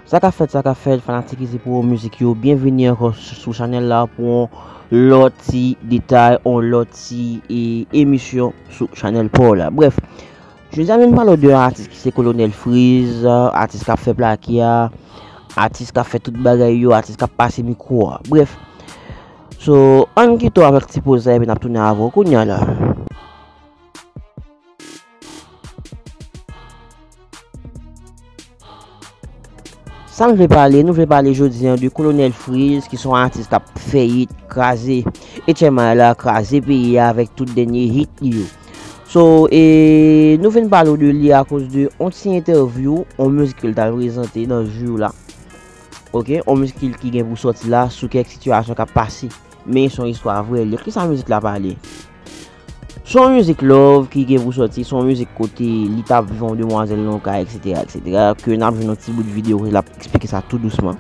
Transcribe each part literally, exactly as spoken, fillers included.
Sa k ap fèt, sa k ap fèt, fanatik Easy Pro Music yo, byenvini ankò sou, sou chanèl la pou yon lòt ti detay, yon lòt ti, e, emisyon sou chanèl pa w la. Brèf, jodi a m vin pale w de yon atis ki se Kolonèl Freez, atis k ap fè plake a, atis k ap fè tout bagay yo, atis k ap pase mikwo a. Brèf, so, ann kite w avèk ti poz la epi n ap tounen avè w kounye a la. Sa n vle pale, nou vle pale jodi a de Kolonèl Freez, ki se yon atis k ap fè hit, kraze H M I la, kraze peyi a avèk tout dènye hit li yo. So, e nou vin pale w de li akoz de yon ti entèvyou, yon mizik ke l t al prezante nan jou la. Oke, yon mizik ki, ki gen pou sòti la sou kèk sitiyasyon k ap pase. Men se yon istwa vrè li. Kisa mizik la pale? Se yon mizik love ki gen pou sòti, se yon mizik kote li t ap viv yon demwazèl nan yon kay, etsetera, etsetera, ke n ap jwenn yon ti bout videyo kote l ap eksplike sa tou dousman.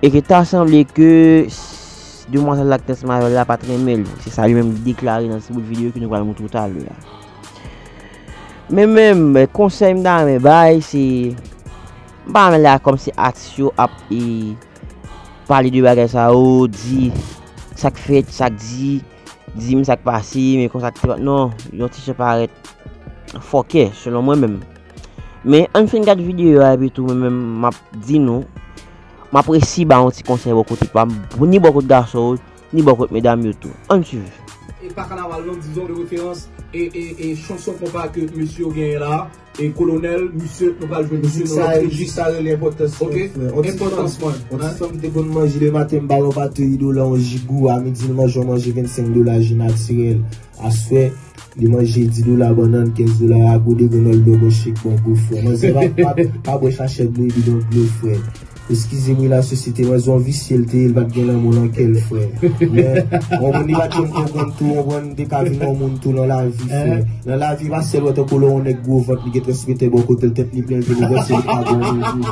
E ke ta sanble ke s-, demwazèl la ki t ansanm avè l la pa t renmen l. Se sa li menm li deklare nan ti bout videyo ke nou pral montre w talè a. Men menm, konsèy m ta renmen bay, se, m pa renmen lè kòmsi atis yo ap, e, pale de bagay sa yo, di sa k fèt, sa k di, di m sa k pase, men konsa k te pa-, non, yon ti jan parèt fòkè, selon mwen menm. Men ann fin gad videyo a epi tou, mwen menm, m ap di nou, m ap resi ba yon ti konsèy bò kote pa m, ni bò kote gason yo, ni bò kote medam yo tou. Ann swiv. E pa kanaval non, dizon de referans e, e, e chanson konpa ke mesye yo genyen la. E Kolonèl, misye, nou pral jwenn misye nan lòt rejis. Mizik sa rele enpòtans mwen, frè. Ok, enpòtans mwen. Yon ti fanm ki te konn manje lematen, m ba l yon bato id dola, yon jigou, a midi l manje yon manje vennsenk dola, ji natirèl. Aswè, li manje dis dola bannann, kenz dola rago, de grenòl, de bon chik, bon gou, frè. Manzè pa, pa, pa bwè sachè dlo, bidon dlo, frè. Eskize m wi lasosyete, manzè yon visye l te ye, l pa t gen lanmou nan kè l, frè. Men, w konprann, li pa t janm konprann tou, w konprann, m te ka vin yon moun tou nan lavi, frè. Nan lavi, pa sèl wè tankou lè yon nèg gwo vant, li gen transmetè bò kote l, tèt li plen, vin ouvè se li pa bon revou.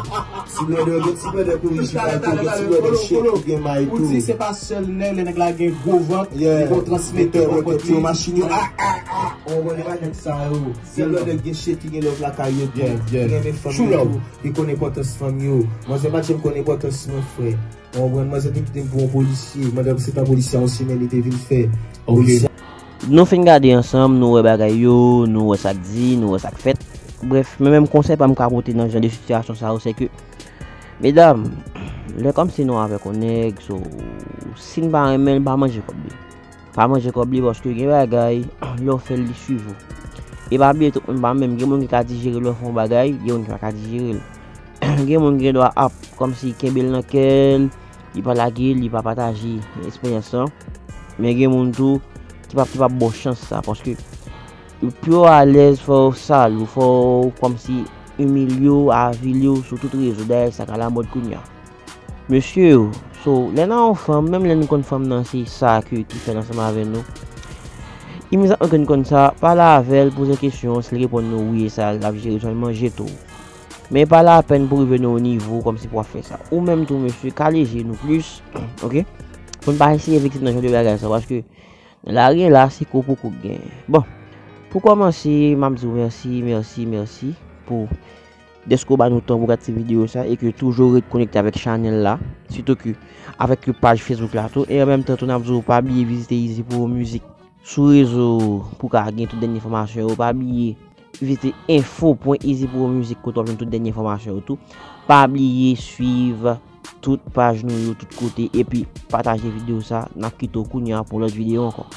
Ti blòdè, gen ti blòdè k orijinal tou, gen ti blòdè chèk ki gen may tou. Ou di se pa sèl nèg, lè nèg la gen gwo vant, li gen transmetè bò kote l. Machin yo, ah, ah, ah. W konprann, e pa nèg sa yo. Gen blòdè k gen chèk ki gen lòv lakay yo tou, ki renmen fanm yo tou. Li konn enpòtans fanm yo. Manzè pa t janm konn enpòtans mwen, frè. Ou konprann? Manzè te kite m pou yon polisye. Manzè se tan polisye a yon semèn li te vin fè. Ok. Polisye. Nou fin gade ansanm, nou wè bagay yo, nou wè sa k di, nou wè sa k fèt. Brèf, men menm konsèy pa m ka pote nan jan de sitiyasyon sa yo, se ke, medam, lè kòmsi nou avèk yon nèg, so, si n pa renmen l, pa manje kòb li. Pa manje kòb li paske gen bagay, lè w fè l, li swiv ou. E pa bliye tout moun pa menm, gen moun ki ka dijere lè w fè yon bagay, gen moun ki pa ka dijere l. Gen moun ki gen dwa ap, kòmsi kenbe l nan kè l, li pa lage l, li pa pataje eksperyans lan. Men gen moun tou ki p ap, ki p ap ba w chans sa, paske pou yo alèz, fò yo sal ou, fò yo kòmsi imilye w, avili w sou tout rezo. Dayè, sa k alamòd kounye a. Mesye yo, so, lè n a yon fanm, menm lè n konn fanm nan se sa ke, ki fè l ansanm avè nou, imedyatman ke n konn sa, pale avè l, poze kesyon, si l reponn nou wi, e sa l ap jere sèlman, jete w. Men pa lapèn pou rive nan yon nivo kòmsi pou w ap fè sa. Ou menm tou, mesye, kale je nou plis, oke? Pou n pa eseye viktim nan jan de bagay sa, paske nan lari la, se kou pou kou k genyen. Bon, pou kòmanse, m ap di w mèsi, mèsi, mèsi pou dèske w ba nou tan pou gad ti videyo sa e ke toujou ret konekte avèk chanèl la, sitou ke avèk paj Facebook la tou. E an menm tan tou, n ap di w pa bliye vizite Easy Pro Music sou rezo pou w ka gen tout dènye enfòmasyon yo. Pa bliye vizite info pwen easy pro music kote w ap jwenn tout dènye enfòmasyon yo tou. Pa bliye swiv tout paj nou yo tout kote epi pataje videyo sa. N ap kite w kounye a pou lòt videyo ankò.